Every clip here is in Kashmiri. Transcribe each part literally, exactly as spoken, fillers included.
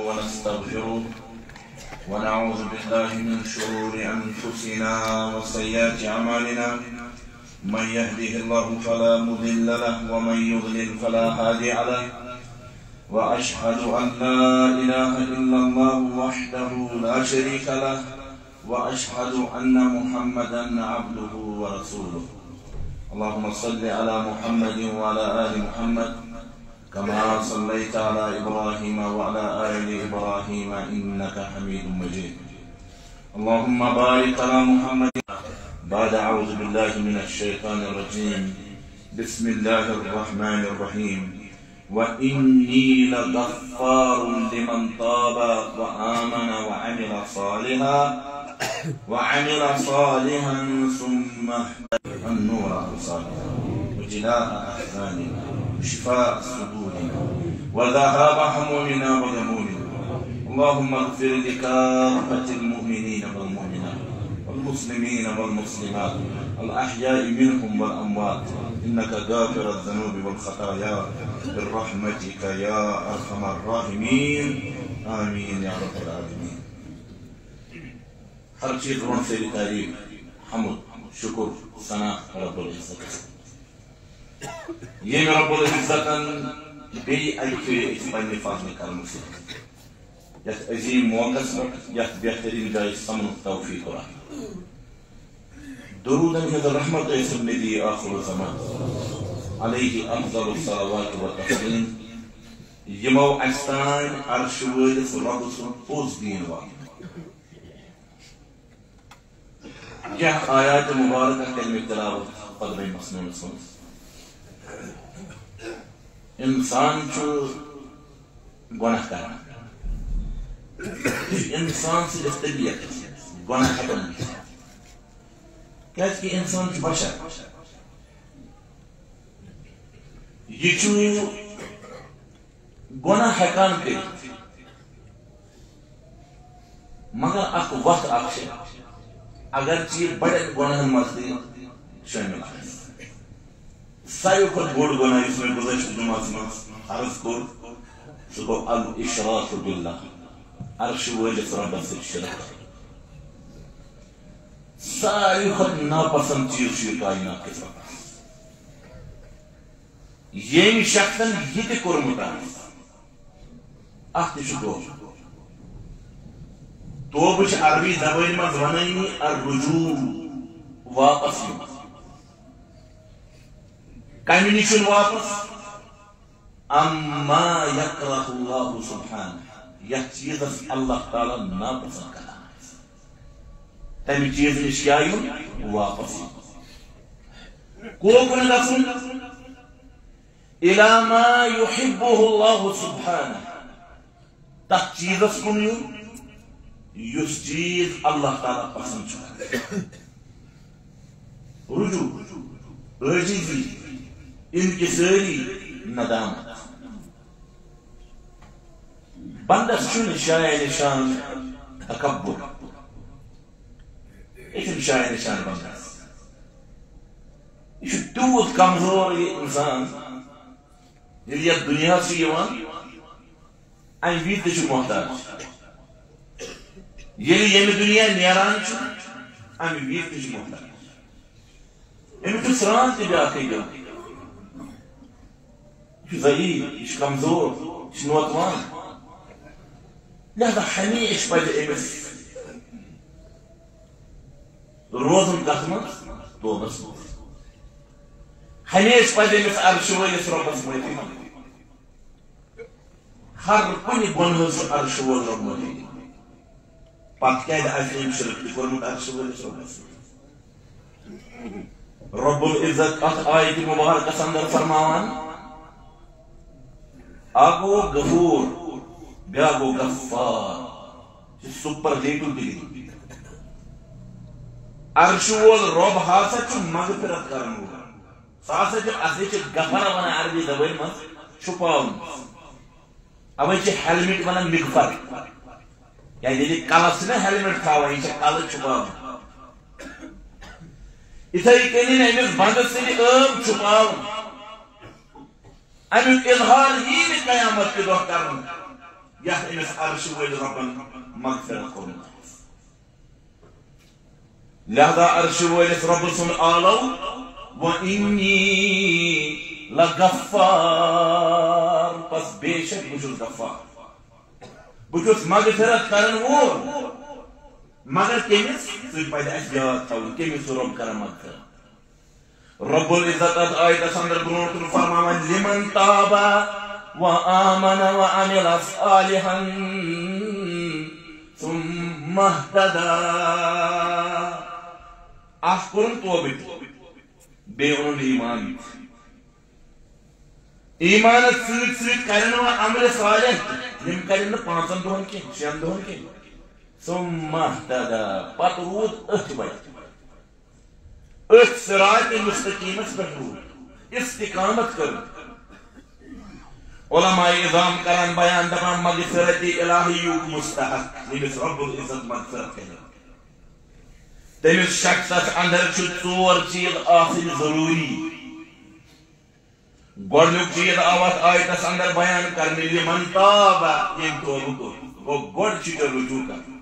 ونستغفره، ونعوذ بالله من شرور أنفسنا وسيئات أعمالنا. من يهده الله فلا مضل له، ومن يضلل فلا هادي له. وأشهد أن لا إله إلا الله وحده لا شريك له، وأشهد أن محمدا عبده ورسوله. اللهم صل على محمد وعلى آل محمد، كما صليت على إبراهيم وعلى آل إبراهيم إنك حميد مجيد. اللهم بارك على محمد. بعد أعوذ بالله من الشيطان الرجيم. بسم الله الرحمن الرحيم. وإني لغفار لمن تاب وآمن وعمل صالحا، وعمل صالحا ثم اهتدى. النور أبصارنا، وجلاء أحزاننا، وشفاء صدورنا، وذهاب همومنا وغمومنا. اللهم اغفر لكافة المؤمنين والمؤمنات، والمسلمين والمسلمات، الأحياء منهم والأموات، إنك غافر الذنوب والخطايا، برحمتك يا أرحم الراحمين. آمين يا رب العالمين. ہر چیز برونٛہہ سٲری تعریٖف، حمد، شُکُر، ثنا رب العزت۔ ییٚمہِ رب العزتن بیٚیہِ اَکہِ پھِرِ أسۍ پننہِ فضلِ کرمہٕ سۭتۍ یتھ عظیٖم موقعس پٮ۪ٹھ یتھ بہتریٖن جایہِ سمنُک توفیٖق عطا۔ درودن ہٕنٛز رحمت ٲسِن نبی آخر الزمان علیہ افضل الصلوات و تسلیم، یِمو اَسہِ تام عرشہِ وٲلِس رۄبہٕ سُنٛد پوٚز دیٖن واتنوو۔ کینٛہہ آیات مبارکہ کٔرمٕتۍ تلاوت خطبہ مسنونس منٛز۔ انسان چھُ گۄناہ کران۔ یہِ چھُ انسان سٕنٛدِس طبیعتس منٛز گۄناہ ہٮ۪کان گٔژھِتھ۔ کیازِ کہِ انسان چھُ بشر۔ یہِ چھُ گۄناہ ہٮ۪کان کٔرِتھ، مگر اکھ وتھ اکھ چھِ، اگر ژٕ یہِ بڑٮ۪ن گۄناہن منٛز تہِ شٲمِل آکھ۔ ساروی کھۄتہٕ بوٚڑ گۄناہ یُس مےٚ گُزٲرِش جمعس منٛز عرض کوٚر، سُہ گوٚو الاشراک باللہ، عرشہِ وٲلِس رۄبس سۭتۍ شرک کرُن۔ ساروی کھۄتہٕ ناپسند چیز چھُ یہِ کائنات کِس رۄبس۔ ییٚمۍ شخصن یہِ تہِ کوٚرمُت آسہِ، اتھ تہِ چھُ توبہٕ۔ توبہٕ چھِ عربی زبٲنۍ منٛز ونٲنی الرجوع، واپس یُن۔ کمہِ نِش یُن واپس؟ عما یکرہ اللہ سبحانہ، یتھ چیزس اللہ تعالیٰ ناپسند کران آسہِ، تمہِ چیز نِش کیٛاہ یُن؟ واپس یُن۔ کوکُن گژھُن؟ الی ما یحبہ اللہ سبحانہ، تتھ چیزس کُن یُن، یُس چیز اللہ تعالیٰ پسند چھُ کران۔ رجوع، عاجزی، انکساری، ندامت۔ بندس چھُنہٕ شایہِ نشان تکبر۔ یہِ چھُنہٕ شایہِ نشان بندس۔ یہِ چھُ تیوٗت کمزور یہِ انسان، ییٚلہِ یتھ دُنیاہس چھُ یِوان، امہِ وِزِ تہِ چھُ محتاج۔ ییٚلہِ ییٚمہِ دُنیا نیران چھُ، امہِ وِزِ تہِ چھُ محتاج۔ أمِس چھُ سرٛان تہِ بیٛاکھٕے دیُن۔ یہِ چھُ ضعیف، یہِ چھُ کمزور، یہِ چھُ نوتوان۔ لہذا ہمیشہِ پزِ أمِس روزُن کتھ منٛز؟ توبس منٛز۔ ہمیشہِ پزِ أمِس عرشہِ وٲلِس رۄبس معٲفی منٛگٕنۍ۔ ہر کُنہِ گۄنہٕ ہٕنٛز چھُ عرشہِ وول رۄب معٲفی دِوان۔ پتہٕ کیٛازِ آسہِ أمۍ شرک تہِ کوٚرمُت عرشہِ وٲلِس رۄبس سۭتۍ؟ رب العزت اتھ آیتِ مبارکس اندر فرماوان، اکھ گوٚو غفور، بیٛاکھ گوٚو غفار۔ یہِ چھُ سپرلیٹو ڈگری۔ عرشہِ وول رۄب ہسا چھُ مغفرت کرن وول۔ سُہ ہسا چھُ، اَسہِ چھِ غفر وَنان عربی زبٲنۍ منٛز چھُپاوُن۔ اَوَے چھِ ہیلمٹ وَنان مغفر۔ کیٛازِ ییٚلہِ کَلَس چھِنہ ہیلمٹ تھاوان، یہِ چھِ کَلہٕ چھُپاوان۔ یِتھَے کٔنی أمِس بنٛدٕ سٕنٛدِ عٲب چھُپاوُن۔ اَمیُک اظہار یی نہٕ قیامت کہِ دۄہ کرنہٕ۔ یتھ أمِس عرشہِ وٲلۍ رۄبن مغفرت کوٚرمُت۔ لہذا عرشہِ وٲلِس رۄبہٕ سُنٛد آلو، "وَإِنِّي لَغَفَّارٌ"، پس بے شک بہٕ چھُس غفار، بہٕ چھُس مغفرت کرن وول۔ مگر کٔمِس؟ سُہ پزِ اَسہِ یاد تھاوُن، کٔمِس چھُ رۄب کران مغفرت۔ رب العزت اتھ آیتس اندر برونٹھ کُن فرماوان، "لمن تاب و آمن و عمل صالحا ثم اهتدى"۔ اکھ کوٚرُن توبہٕ تہِ، بیٚیہِ اوٚنُن ایمان تہِ۔ ایمانس سۭتۍ سۭتۍ کرن وۄنۍ عملِ صالح تہِ، یِم کرن نہٕ پانٛژن دۄہن کینٛہہ، شٮ۪ن دۄہن کینٛہہ۔ ثم اهتدى، پتہٕ روٗد أتھۍ وتہِ۔ أتھۍ صراط مستقیمس پٮ۪ٹھ روٗد، استقامت کٔر۔ علماء عظام کران بیان، دپان، مغفرت الہی یُک مستحق، ییٚمِس رب العزت مغفرت کرِ، تٔمِس شخصس اندر چھُ ژور چیٖز آسٕنۍ ضروٗری۔ گۄڈٕنیُک چیٖز آو اتھ آیتس اندر بیان کرنہٕ، لمن تاب، ییٚمۍ توبہٕ کوٚر۔ گوٚو، گۄڈٕ چھُ ژےٚ رجوع کرُن۔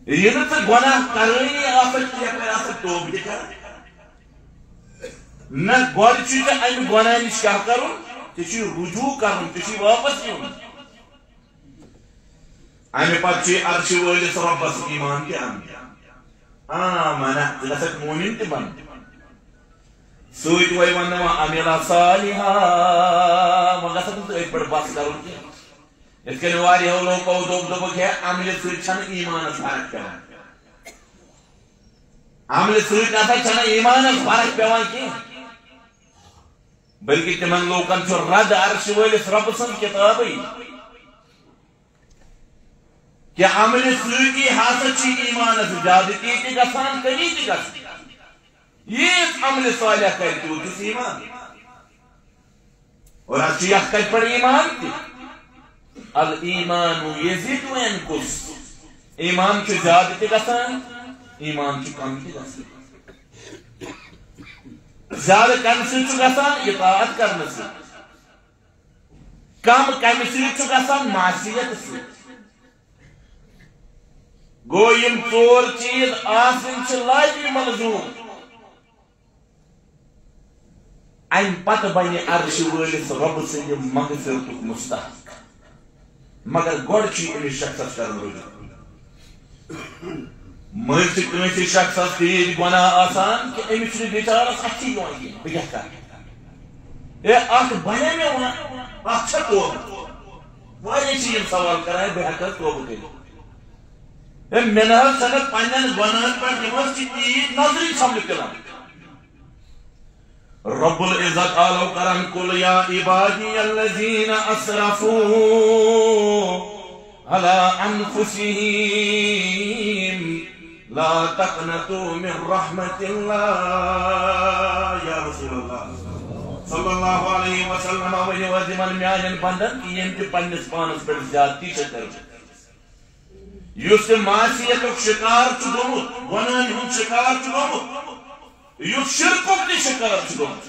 یہِ نہٕ ژٕ گۄناہ کرٲنی آسکھ، ژٕ یپٲرۍ آسکھ توبہٕ تہِ کران۔ نہ، گۄڈٕ چھُے ژےٚ امہِ گۄناہ نِش کیٛاہ کرُن؟ ژےٚ چھُے رجوع کرُن، ژےٚ چھُے واپس یُن۔ امہِ پتہٕ چھُے عرشہِ وٲلِس رۄبس ایمان تہِ انُن۔ آ، منہ، ژٕ گژھکھ مومن تہِ بنُن۔ سۭتۍ وۄنۍ وننہٕ وۄنۍ عمل صالحا، وۄنۍ گژھکھ نہٕ ژٕ أتھۍ پٮ۪ٹھ بس کرُن کینٛہہ۔ یِتھ کٔنۍ واریاہو لوٗکو دوٚپ، دوٚپُکھ، ہے، عملہِ سۭتۍ چھنہٕ ایمانس فرق پٮ۪وان۔ عملہِ سۭتۍ نسا چھنہٕ ایمانس فرق پٮ۪وان کینٛہہ۔ بلکہ تِمن لوٗکن چھُ رد عرشہِ وٲلِس رۄبہٕ سٕنٛز کِتابٕے کہِ عملہِ سۭتی ہسا چھِ ایمانس زیادتی تہِ گژھان، کمی تہِ گژھان۔ ییٖژ عملہِ صالح کرِ، تیوٗت چھُس ایمان۔ اور اتھ چھُ یتھ کتھِ پٮ۪ٹھ ایمان تہِ، الایمان یزید و ینقص۔ ایمان چھُ زیادٕ تہِ گژھان، ایمان چھُ کم تہِ گژھان۔ زیادٕ کمہِ سۭتۍ چھُ گژھان؟ اطاعت کرنہٕ سۭتۍ۔ کم کمہِ سۭتۍ چھُ گژھان؟ معصیت سۭتۍ۔ گوٚو، یِم ژور چیٖز آسٕنۍ چھِ لازمی ملزوم۔ امہِ پتہٕ بنہِ عرشہِ وٲلِس رۄبہٕ سٕنٛدِ مغفرتُک مستحق۔ مگر گۄڈٕ چھُ أمِس شخصس کرُن رجوع۔ مٔنٛزۍ چھِ کٲنٛسہِ شخصس تیٖتۍ گۄناہ آسان کہِ أمِس چھُنہٕ بِچارس اَتھِ یِوان کینٛہہ، بہٕ کیٛاہ کرٕ؟ ہے، اَتھ بنے مےٚ وۄنۍ، اَتھ چھا توبہٕ؟ واریاہ چھِ یِم سوال کران، ہے، بہٕ ہٮ۪کہٕ حظ توبہٕ کٔرِتھ؟ ہے، مےٚ نہ حظ چھَنہٕ پنٛنٮ۪ن گۄناہن پٮ۪ٹھ، یِم حظ چھِ تیٖتۍ نظرِ چھَملہِ پِلان۔ رب العزت آلو کران، قل یا عبادی الذین اسرفوا علی انفسهم لا تقنطوا من رحمت اللہ۔ یا رسول اللہ صلی اللہ علیہ وسلم، ؤنِو حظ یِمن میانٮ۪ن بندن کہِ یِم تہِ پننِس پانس پٮ۪ٹھ زیادتی چھِ کران۔ یُس تہِ معصیتُک شکار چھُ گوٚمُت، گۄناہن ہُنٛد شکار چھُ گوٚمُت، یُس شرکُک تہِ شکار چھُ گوٚمُت،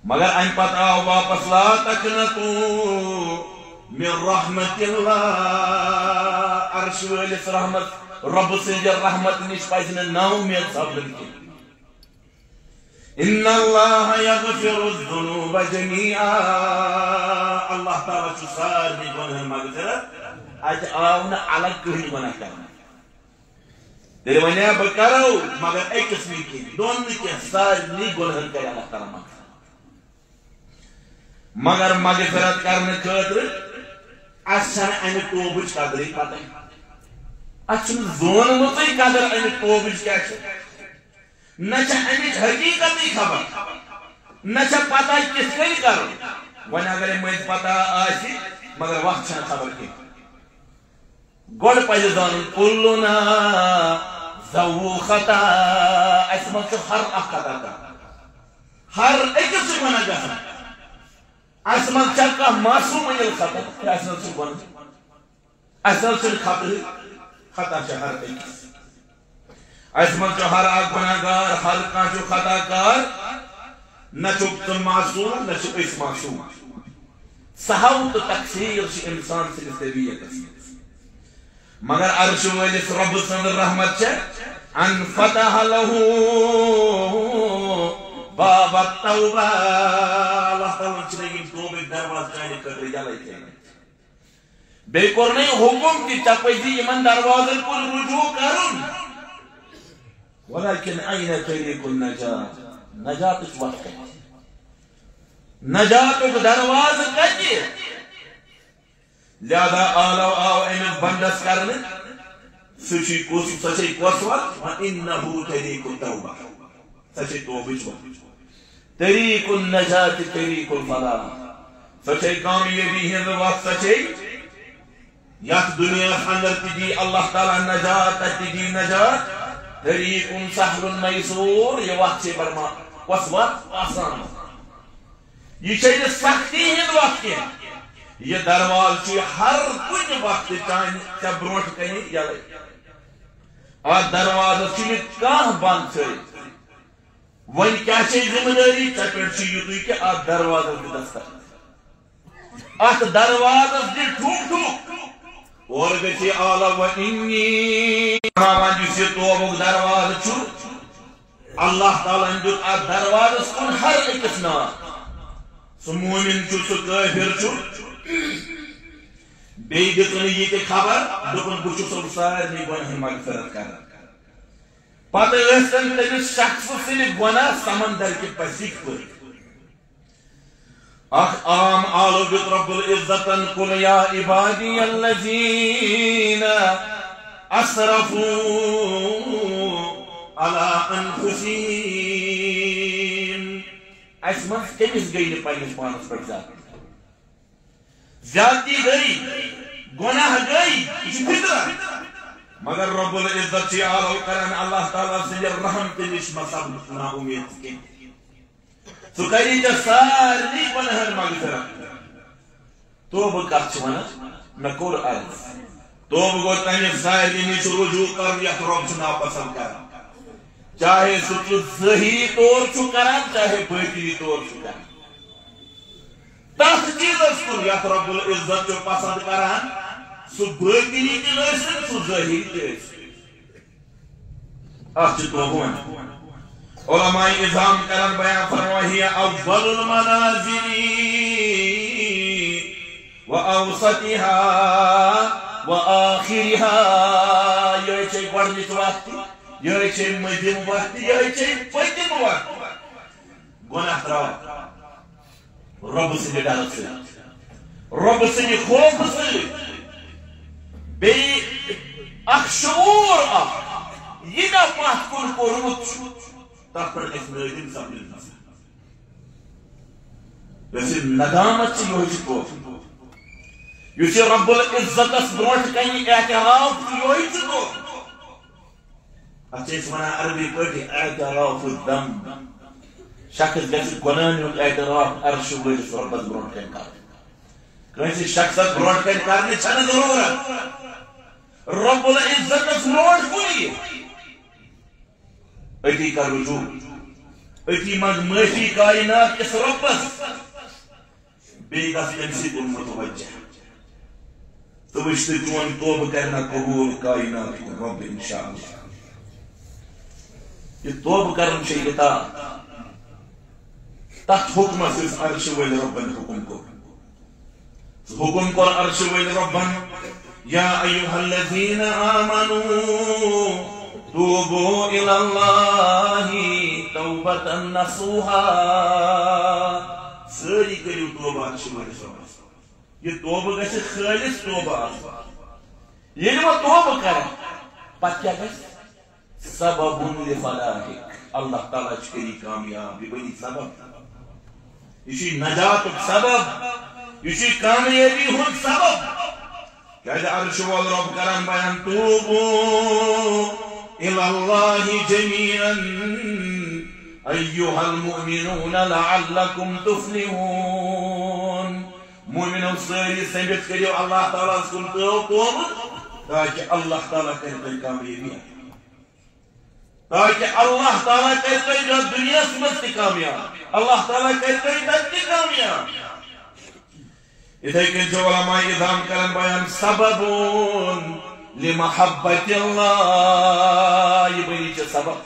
مگر امہِ پتہٕ آو واپس، لا تقنطوا من رحمت اللہ، عرش وٲلِس رحمت، رۄبہٕ سٕنٛزِ رحمت نِش پزِ نہٕ نااُمید سپدُن کینٛہہ۔ ان اللہ یغفر الذنوب جمیعا، اللہ تعالیٰ چھُ سارنٕے گۄنہَن مغفرت، اتہِ آو نہٕ الگ کٕہٕنۍ گۄناہ کرنہٕ۔ تیٚلہِ وَنیا بہٕ کرو، مگر أکِس نہٕ کینٛہہ، دۄن نہٕ کینٛہہ، سارنٕے گۄنہَن کرِ اللہ تعالیٰ مغفرت۔ مگر مغفرت کرنہٕ خٲطرٕ اَسہِ چھَنہٕ اَمہِ توبٕچ قدرٕے پتہ۔ اَسہِ چھُنہٕ زونمُتٕے قدر اَمہِ توبٕچ کیٛاہ چھِ۔ نہ چھےٚ اَمِچ حقیٖقتٕے خبر، نہ چھےٚ پتہ کِتھ کٔنۍ کرو۔ وۄنۍ اگرے مٔنٛزۍ پتہ آسہِ، مگر وقت چھَنہٕ خبر کینٛہہ۔ گۄڈٕ پزِ زانُن، کلنا ذوو خطا، اَسہِ منٛز چھُ ہر اکھ خطا کران، ہر أکِس چھُ گۄناہ گژھان۔ اَسہِ منٛز چھا کانٛہہ معصوم عن الخطا؟ اَسہِ منٛز چھُ گۄناہ۔ اَسہِ حظ چھُنہٕ خطہٕ، خطا چھُ ہر أکِس۔ اَسہِ منٛز چھُ ہر اکھ گۄناہ گار، ہر کانٛہہ چھُ خطا کار۔ نہ چھُکھ ژٕ معصوم، نہ چھِ أسۍ معصوم۔ سہو تہٕ تقصیر چھِ انسان سٕنٛدِس طبیعتس منٛز۔ مگر عرشہِ وٲلِس رۄبہٕ سٕنٛز رحمت چھےٚ، ان فتح لہ باب التوبہ، اللہ تعالیٰ ہن چھِ یِم توبٕکۍ دروازٕ چانہِ خٲطرٕ یلے تھٲومٕتۍ۔ بیٚیہِ کوٚرنَے حُکُم تہِ، ژےٚ پَزِ یِمَن دروازَن کُن رجوع کَرُن۔ ولكن أين طريق النجاة؟ نجاتٕچ وَتھ کَتہِ؟ نجاتُک دروازٕ کَتہِ؟ لہذا آلو آو أمِس بندس کرنہٕ۔ سُہ چھُے کُس، سۄ چھے کۄس وَتھ؟ وَإِنَّهُ طَرِيقُ التَّوْبَةِ۔ سۄ چھے توبٕچ وَتھ۔ طریق النجاة طریق الفلاح۔ سۄ چھے کامیٲبی ہٕنٛز وَتھ، سۄ چھے یَتھ دُنیاہَس اندر تہِ دی اللہ تعالیٰ نجات، تَتہِ تہِ دی نجات۔ طریق سہل میسور، یہِ وَتھ چھے برما، کۄس وَتھ؟ آسان۔ یہِ چھے نہٕ سختی ہٕنٛز وَتھ کینٛہہ۔ یہِ دروازٕ چھُ ہر کُنہِ وقتہٕ چانہِ ژےٚ برونٛٹھ کنہِ یَلے۔ اَتھ دروازَس چھُنہٕ کانٛہہ بنٛد تھٲوِتھ۔ وۄنۍ کیٛاہ چھے ذمہٕ دٲری؟ ژےٚ پٮ۪ٹھ چھُ یُتُے کہِ اَتھ دروازَس دِ دستک۔ اَتھ دروازَس دِ ٹھُک ٹھُک۔ اورٕ گژھِ اعلیٰ و انی۔ یُس یہِ توبُک دروازٕ چھُ، اللہ تعالیٰ ہن دیُت اتھ دروازس کُن ہر أکِس ناو۔ سُہ مومن چھُ، سُہ کٲفر چھُ۔ بیٚیہِ دِژٕن یہِ تہِ خبر، دوٚپُن، "بہٕ چھُسو سارنٕے گۄناہن مغفرت کران۔" پتہٕ ٲسۍ تن تٔمِس شخص سٕنٛدۍ گۄناہ سمندر کہِ پسِکۍ پٲٹھۍ۔ اکھ عام آلو دیُت رب العزتن، "قل یا عبادی الذین اسرفوا علی انفسہم۔" اسہِ منٛز کٔمِس گٔے نہٕ پننِس پانس پٮ۪ٹھ زیادتی؟ زیادتی گٔے، گۄناہ گٔے، یہِ چھِ فطرت۔ مگر رب العزت چھِ آلو کران اللہ تعالیٰ سٕنٛدِ رحمتہٕ نِش، مطلب، نا اُمید کینٛہہ۔ سُہ کَری ژےٚ سارنٕے گۄناہَن مغفرت۔ توبہٕ کَتھ چھِ وَنان؟ مےٚ کوٚر عرض۔ توبہٕ گوٚو تَمہِ سارنٕے نِش رجوع کَرُن یَتھ رۄب چھُ ناپسنٛد کَران۔ چاہے سُہ ژٕ ظٲہری طور چھُ کَران، چاہے باطنی طور چھُ کَران۔ تَتھ چیٖزَس کُن یَتھ رۄب العزت چھُ پسنٛد کَران، سُہ باطنی تہِ ٲسِن، سُہ ظٲہری تہِ ٲسِن۔ اَتھ چھِ توبہٕ وَنان۔ علماء عظام کرن بیان فرمایا، "هي أول المنازل وأوسطها وآخرها۔" یِہوٚے چھے گۄڈٕنِچ وَتھ تہِ، یِہوٚے چھے مٔنٛزِم وَتھ تہِ، یِہوٚے چھے پٔتِم وَتھ تہِ۔ گۄناہ ترٛاوان۔ رۄبہٕ سٕنٛدِ ڈرٕ سۭتۍ، رۄبہٕ سٕنٛدِ خوفہٕ سۭتۍ، بیٚیہِ اکھ شعوٗر اکھ، یہِ مےٚ پتھ کُن کوٚرمُت چھُ، تتھ پٮ۪ٹھ گژھِ نٲدِم سپدٕنۍ۔ یۄس یہِ ندامت چھِ، یِہوٚے چھُ توبہٕ۔ یُس یہِ رب العزتس برونٛٹھ کنہِ اعتراف چھُ، یِہوٚے چھُ توبہٕ۔ اتھ چھِ أسۍ ونان عربی پٲٹھۍ اعتراف الذنب۔ شخص گژھِ گۄناہن ہُنٛد اعتراف عرشہِ وٲلِس رۄبس برونٛٹھ کنہِ کرُن۔ کٲنٛسہِ شخصس برونٛٹھ کنہِ کرنٕچ چھنہٕ ضروٗرت۔ رب العزتس برونٛٹھ کُن یہِ۔ أتی کر رجوع۔ أتی منٛگ معٲفی کائنات کِس رۄبس۔ بیٚیہِ گژھ تٔمۍ سٕے کُن متوجہ۔ تہٕ وٕچھ تہٕ چون توبہٕ کرِ نہ قبوٗل کائناتُک رۄب انشاءاللہ۔ یہِ توبہٕ کرُن چھُ یہِ تا-، تتھ حُکمس یُس عرشہِ وٲلۍ رۄبن حُکم کوٚر۔ حُکم کوٚر عرشہِ وٲلۍ رۄبن، یا ایھا الذین آمنوا توبوا الی اللہ توبۃ نصوحا۔ سٲری کٔرِو توبہٕ عرشہِ وٲلِس رۄبس۔ یہِ توبہٕ گژھِ خٲلص توبہٕ آسُن۔ ییٚلہِ وۄنۍ توبہٕ کرن، پتہٕ کیٛاہ گژھِ؟ سبب لفلاحک، اللہ تعالیٰ چھُ کٔری کامیاب، یہِ بنی سبب۔ یہِ چھُ نجاتُک سبب، یہِ چھُ کامیٲبی ہُنٛد سبب۔ کیٛازِ عرشہِ وول رۄب کران بیان، توبوا الی اللہ جمیعا ایھا المؤمنون لعلکم تفلحون۔ مومنو، سٲری سٔمِتھ کٔرِو اللہ تعالیٰ ہس کُن تو-، توبہٕ، تاکہِ اللہ تعالیٰ کرِ تۄہہِ کامیٲبی عطا۔ تاکہِ اللہ تعالیٰ کرِ تۄہہِ یتھ دُنیاہس منٛز تہِ کامیاب، اللہ تعالیٰ کرِ تۄہہِ تتہِ تہِ کامیاب۔ یِتھے کٔنۍ چھِ علماء عظام کران بیان سبب لمحبت اللہ، یہِ بنی ژےٚ سبب،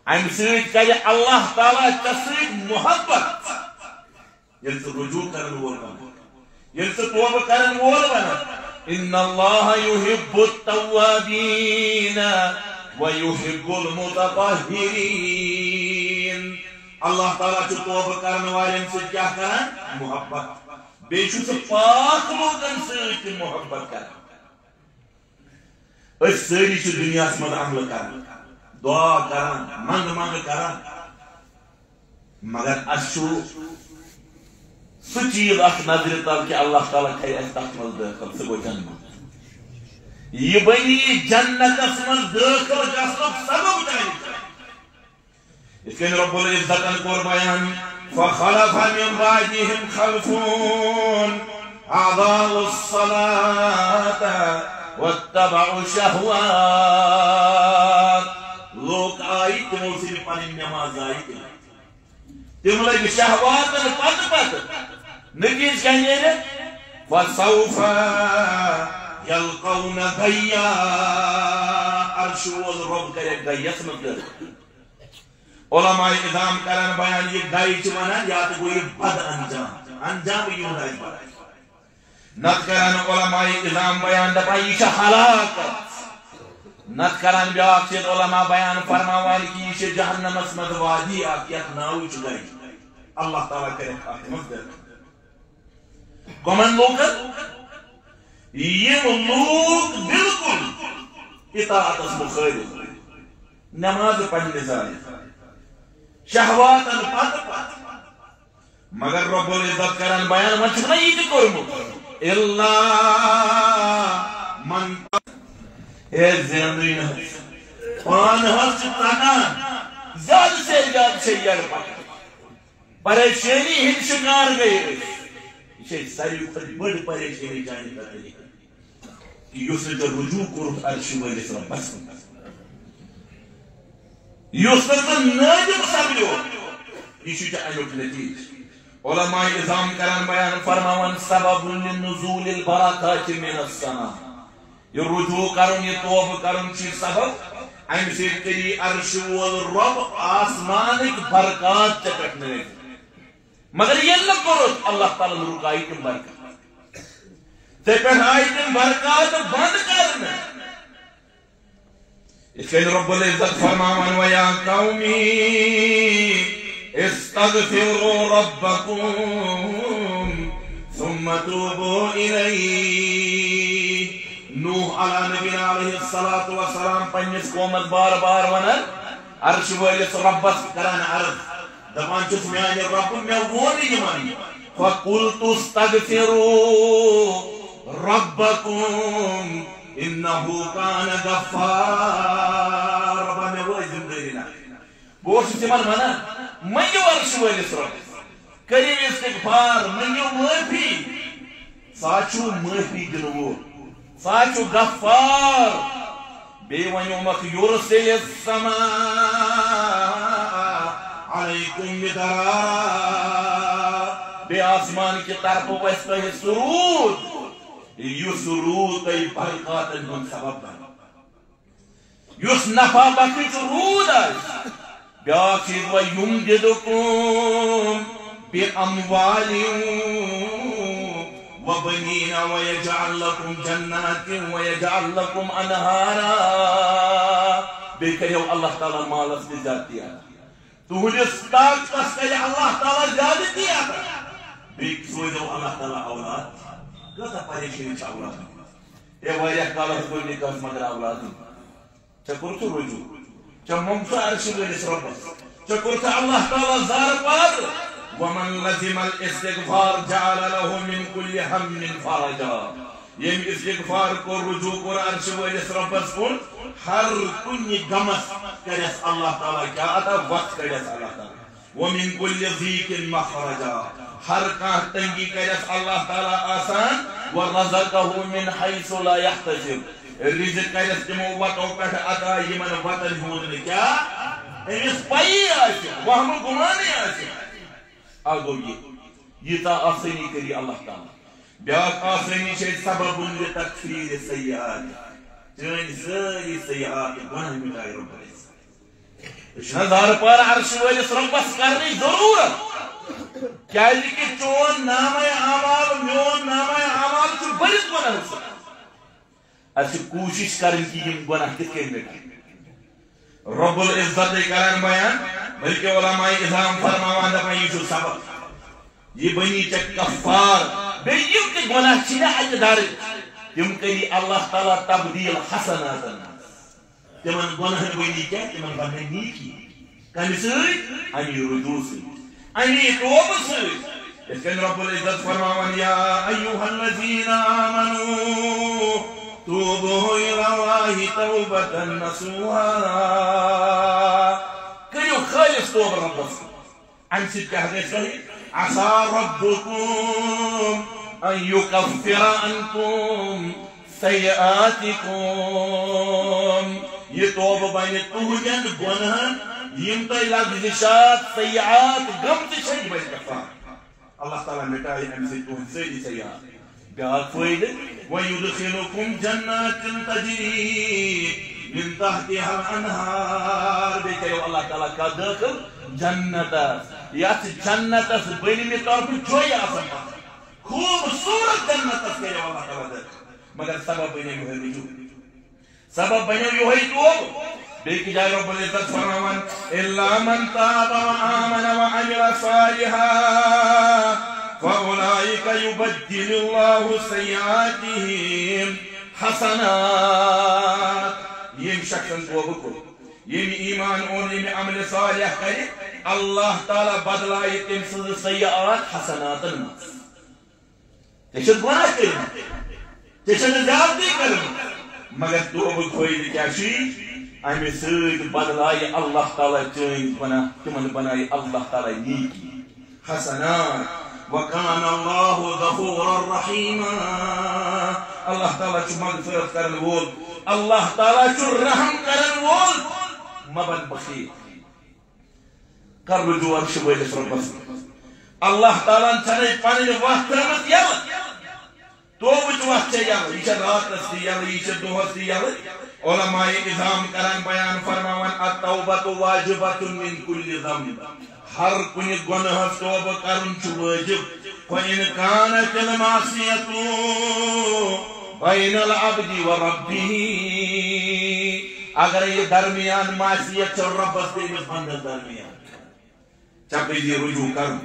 امہِ سۭتۍ کرِ اللہ تعالیٰ ژےٚ سۭتۍ محبت۔ ییٚلہِ ژٕ رجوع کرن وول بنکھ، ییٚلہِ ژٕ توبہٕ کرن وول بنکھ، ان اللہ یحب التوابین و یحب المتطہرین۔ اللہ تعالیٰ چھُ توبہٕ کرن والٮ۪ن سۭتۍ کیٛاہ کران؟ محبت۔ بیٚیہِ چھُ سُہ پاک لوٗکن سۭتۍ تہِ محبت کران۔ أسۍ سٲری چھِ دُنیاہَس منٛز عملہٕ کران، دعا کران، منٛگہٕ منٛگہٕ کران، مگر اَسہِ چھُ سُہ چیٖز اَتھ نظرِ تَل کہِ اللہ تعالیٰ تھایہِ اَسہِ تَتھ منٛز دٲخل، سُہ گوٚو جنت۔ یہِ بنی جنتَس منٛز دٲخل گژھنُک سبب چانہِ خٲطرٕ۔ یِتھ کٔنۍ رب العزتن کوٚر بیان، فخلف من بعدهم خلف اضاعوا الصلاة واتبعوا الشهوات۔ لوٗکھ آیہِ، تِمو ژھٕنۍ پنٕنۍ نٮ۪ماز ضایع، تِم، تِم لٔگۍ شہواتن پتہٕ پتہٕ۔ نتیٖجہٕ کیٛاہ نیرِ؟ فسوف یلقون غیا۔ عرشہِ وول رب کرٮ۪کھ غیَس منٛز دٲخل۔ علماء عظام کران بیان، یہِ غی چھِ ونان، یا تہِ گوٚو یہِ بد انجام، انجام یِہُنٛد آسہِ بد۔ نتہٕ کران علماء عظام بیان، دپان، یہِ چھِ ہلاکت۔ نتہٕ کران بیٛاکھ چیٖز علماء بیان فرماوان کہِ یہِ چھِ جہنمس منٛز وادی اکھ، یتھ ناوٕے چھُ غی۔ اللہ تعالیٰ کرٮ۪کھ اتھ منٛز دٲخل۔ کمن لوٗکن؟ یِم لوٗکھ بالکل اطاعتس مخٲلف، نماز پننہِ ذایہِ، شہواتن پتہٕ پتہٕ۔ مگر رب العزت کران بیان، وۄنۍ چھُکھ نہ یہِ تہِ کوٚرمُت؟ الا من۔ ہے زینٕے نہ حظ۔ پانہٕ حظ چھِ ژَٹان۔ زیادٕ سے زیادٕ چھِ یَڈ پَکان۔ پریشٲنی ہٕنٛدۍ شِکار گٔے أسۍ۔ یہِ چھےٚ ساروی کھۄتہٕ بٔڑ پریشٲنی چانہِ خٲطرٕ۔ یُس نہٕ ژےٚ رجوع کوٚرُتھ عرشہِ وٲلِس رۄبَس کُن۔ یُس نہٕ ژٕ نٲدِم سپدیوتھ، یہِ چھُ ژےٚ اَمیُک نتیٖجہٕ۔ علماء عظام کران بیان فرماوان، سبب لنزول البرکات من السماء۔ یہِ رجوع کرُن، یہِ توبہٕ کرُن چھُ سبب، اَمہِ سۭتۍ کٔری عرشہِ وول رۄب آسمانٕکۍ برکات ژےٚ پٮ۪ٹھ نٲزِل۔ مگر ییٚلہِ نہٕ کوٚرُتھ، اللہ تعالیٰ ہن رُکایہِ تِم برکات۔ ژےٚ پٮ۪ٹھ آیہِ تِم برکات بنٛد کرنہٕ۔ یِتھ کٔنۍ رب العزت فرماوان، وَيَا قَوْمِ اسْتَغْفِرُوا رَبَّكُمْ ثُمَّ تُوبُوا إِلَيْهِ۔ نوح علیٰ نبینا علیہ الصلوۃ والسلام پننِس قومس بار بار ونان، عرشہِ وٲلِس رۄبس کران عرض، دپان چھُس، میانہِ رۄب، مےٚ ووٚن یِمن، فَقُلْتُ اسْتَغْفِرُوا رَبَّكُمْ إِنَّهُ كَانَ غَفَّارًا۔ رۄبا، مےٚ وٲج ذمہٕ دٲری نہ۔ بہٕ اوسُس تِمن ونان، منٛگِو عرشہِ وٲلِس رۄبس، کٔرِو استغفار، منٛگِو معٲفی۔ سُہ چھُ معٲفی دِنہٕ وول، سُہ چھُ غفار۔ بیٚیہِ ونیومکھ، یُرسِلِ السَّمَاءَ عَلَيْكُمْ مِدْرَارًا۔ بیٚیہِ آسمان کہِ طرفہٕ وسہِ تۄہہِ سُہ روٗد، یُس روٗد تۄہہِ برکاتن ہُنٛد سبب بنہِ۔ یُس نفع بخش روٗد آسہِ۔ بیٛاکھ چیٖز، وَيُمْدِدْكُمْ بِأَمْوَالٍ وَبَنِينَ وَيَجْعَلْ لَكُمْ جَنَّاتٍ وَيَجْعَلْ لَكُمْ أَنْهَارًا۔ بیٚیہِ کَریو اللہ تعالیٰ مالس تہِ زیادتی عطا۔ تُہٕنٛدِس طاقتس کَرِ اللہ تعالیٰ زیادتی عطا۔ بیٚیہِ سوزیو اللہ تعالیٰ اولاد۔ کۭژاہ پریشٲنی چھِ اولاد۔ ہے، واریاہ کالس کوٚر نکاح، مگر اولادٕے۔ ژےٚ کوٚرُتھ رجوع، ژےٚ موٚنگتھ عرشہِ وٲلِس رۄبس، ژےٚ کوٚرتھ اللہ تعالیٰ زارٕ پار۔ وَمَنْ لَزِمَ الْاسْتِغْفَارَ جَعَلَ لَهُ مِنْ كُلِّ هَمٍّ فَرَجًا۔ ییٚمۍ استغفار کوٚر، رجوع کوٚر عرشہِ وٲلِس رۄبس کُن، ہر کُنہِ غمس کَرٮ۪س اللہ تعالیٰ کیٛاہ عطا؟ وَتھ کَڑٮ۪س اللہ تعالیٰ۔ وَمِنْ كُلِّ ضِيقٍ مَخْرَجًا۔ ہر کانٛہہ تنگی کَرٮ۪س اللہ تعالیٰ آسان۔ وَرَزَقَهُ مِنْ حَيْثُ لَا يَحْتَسِبُ۔ رزق کَرٮ۪س تِمو وَتو پٮ۪ٹھ عطا، یِمن وَتن ہُنٛد نہٕ کیٛاہ أمِس پَیی آسہِ، وَہمہٕ گُمانٕے آسہِ۔ اَکھ گوٚو یہِ، ییٖژاہ آسٲنی کٔری اللہ تعالیٰ۔ بیاکھ آسٲنی چھے سبب لتکفیر سیئات۔ چٲنۍ سٲری سیئات، گۄناہ مٹایہِ رۄبن۔ یہِ چھُنہ زارٕ پار عرشہِ وٲلِس رۄبس کرنٕچ ضروٗرت، کیازِ کہِ چون نامہ اعمال، میون نامہ اعمال چھُ بٔرِتھ گۄناہو سۭتۍ۔ اسہِ چھِ کوٗشِش کرٕنۍ کہِ یِم گۄناہ کِتھ کٔنۍ مِٹن۔ رب العزت کران بیان، بلکہ علماء عظام فرماوان دپان، یہِ چھُ سبب، یہِ بنی ژےٚ کفار۔ بیٚیہِ یِم تہِ گۄناہ چھِ نہ اکہِ دارٕکۍ، تِم کٔری اللہ تعالیٰ تبدیل حسناتن منٛز۔ تِمن گۄناہن بنی کیٛاہ؟ تِمن بنہِ نیکی۔ کمہِ سۭتۍ؟ امی رجوع سۭتۍ، امی توبہٕ سۭتۍ۔ یِتھ کٔنۍ رب العزت فرماوان، یا ایھا الذین آمنوا توبوا الی اللہ توبۃ نصوحا۔ کٔرِو خٲلص توبہٕ ربس کُن۔ امہِ سۭتۍ کیٛاہ گژھِ تۄہہِ؟ عسیٰ ربکم ان یکفر عنکم سیئاتکم۔ یہِ توبہٕ بنہِ تُہنٛدٮ۪ن گۄنہن، یِم تۄہہِ لغزشات، سیئات، گمتہِ چھِ، یہِ بنہِ کفارٕ۔ اللہ تعالیٰ مٹایہِ امہِ سۭتۍ تُہنٛدۍ سٲری سیئات۔ بیاکھ فٲیدٕ، ویدخلکم جنات تجری من تحتها الانہار۔ بیٚیہِ کریو اللہ تعالیٰ کتھ دٲخل؟ جنتس۔ یتھ جنتس بٔنمہِ طرفہٕ جویہِ آسن پتہٕ۔ خوٗبصوٗرت جنتس کریو اللہ تعالیٰ دٲخل۔ مگر سبب بنیو یِہوٚے رجوع۔ سبب بنیو یِہوٚے توبہٕ۔ بیٚیہِ کہِ جایہِ رب العزت فرماوان، الا من تاب وآمن وعمل صالحا فاولئک یبدل اللہ سیئاتہم حسنات۔ ییٚمۍ شخصن توبہٕ کوٚر، ییٚمۍ ایمان اوٚن، ییٚمۍ عملِ صالح کرِ، اللہ تعالیٰ بدلایہِ تٔمۍ سٕنٛز سیئات حسناتن منٛز۔ ژےٚ چھُتھ گۄناہ کٔرمٕتۍ، ژےٚ چھَنہٕ زیادتی کٔرمٕژ، مگر توبہٕ فٲیدٕ کیٛاہ چھُے؟ اَمہِ سۭتۍ بدلایہِ اللہ تعالیٰ چٲنۍ گۄناہ، تِمن بنایہِ اللہ تعالیٰ نیکی، حسنات۔ وکان اللہ غفورا رحیما۔ اللہ تعالیٰ چھُ مغفرت کرن وول، اللہ تعالیٰ چھُ رحم کرن وول۔ مہ بن بخیل۔ کر رجوع عرشہِ وٲلِس رۄبس۔ اللہ تعالیٰ ہن چھنہٕ پنٕنۍ وتھ تھٲومٕژ یلہٕ۔ توبٕچ وتھ چھےٚ یلہٕ۔ یہِ چھےٚ راتس تہِ یلہٕ، یہِ چھےٚ دۄہس تہِ یلہٕ۔ علماء عظام کران بیان، فرماوان، التوبۃ واجبۃ من کل ذنب۔ ہر کُنہِ گۄناہس توبہٕ کرُن چھُ وٲجب۔ فإن كانت المعصية بين العبد وربه، اگر یہِ درمیان معصیت چھِ رۄبس تہٕ أمِس بندس درمیان، ژےٚ پزی رجوع کرُن۔